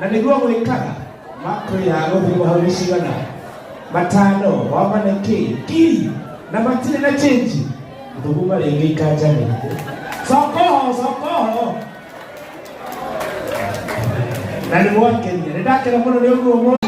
Na nĩguo gwĩkaga makwĩra gũthimwo hau nĩ cigana matano wamane kĩ ngiri na matirĩ na chenji thuguma rĩngĩ ikanjanĩte cokoho cokoho na nĩ mwakenia. Nĩ ndakena mũno nĩ ũguo.